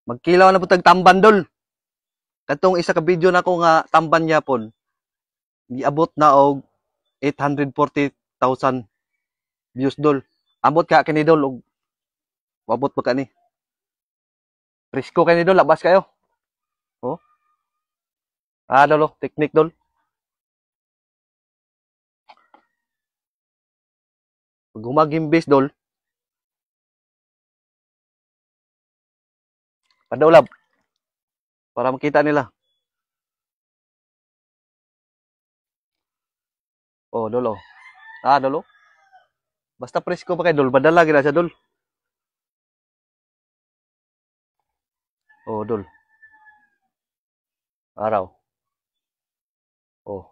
Magkilaw na po tag tamban, dol. Katong isa ka video nako nga tamban yapon. Giabot na og 840,000 views, dol. Ambot ka kini, dol, og wabot pa kani. Presko kani, dol, labas kayo. Oh. Ah, dol, oh, teknik, dol. Pag humagimbis, dol. Padaulab. Para makita nila. Oh, dol, oh. Ah, dol, oh. Basta presko pa kay, dol, badala gid siya, dol. Oh, dol. Araw. Oh.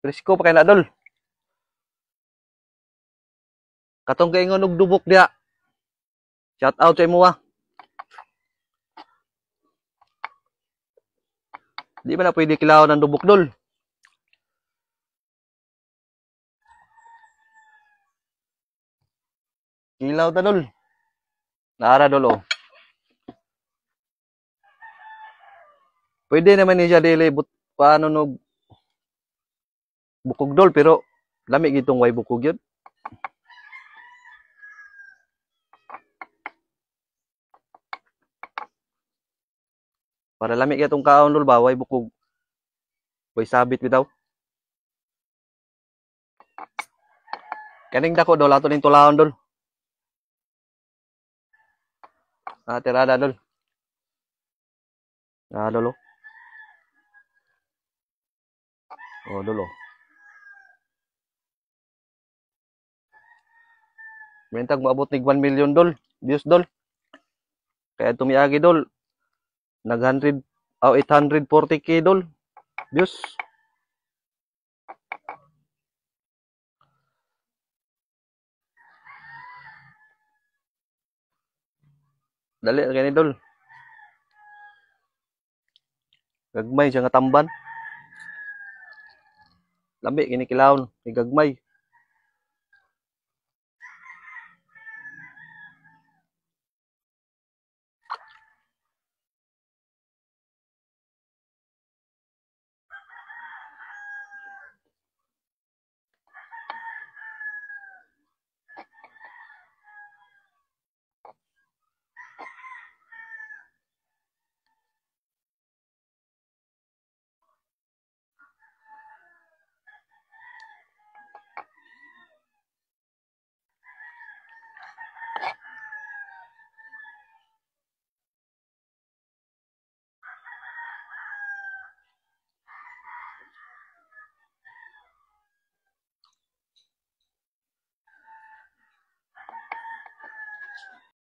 Presko pa kay na, dol. Katong kaingon og dubok diha. Shout out sa imo ah. Di ba na pwede kilaw ng dubok, dol? Kilaw ta, dol. Naara, dol, oh. Pwede naman ni siya dili but paano nog bukog, dol, pero lami gitong way bukog yun. Para lami gyud kaon, dol, ba, way bukog. Way sabit bitaw. Kaning dako, dol, ato ning tulahon, dol. Ah, tirada, dol. Ah, dol, oh. Oh, dol, oh. Mentag moabot nig 1 million, dol. Views, dol. Kaya tumiagi, dol. Nag 100 oh, 840K, dol. Views. Dali kay ni, dol. Gagmay siya nga tamban. Lami kini kilawon, kay gagmay.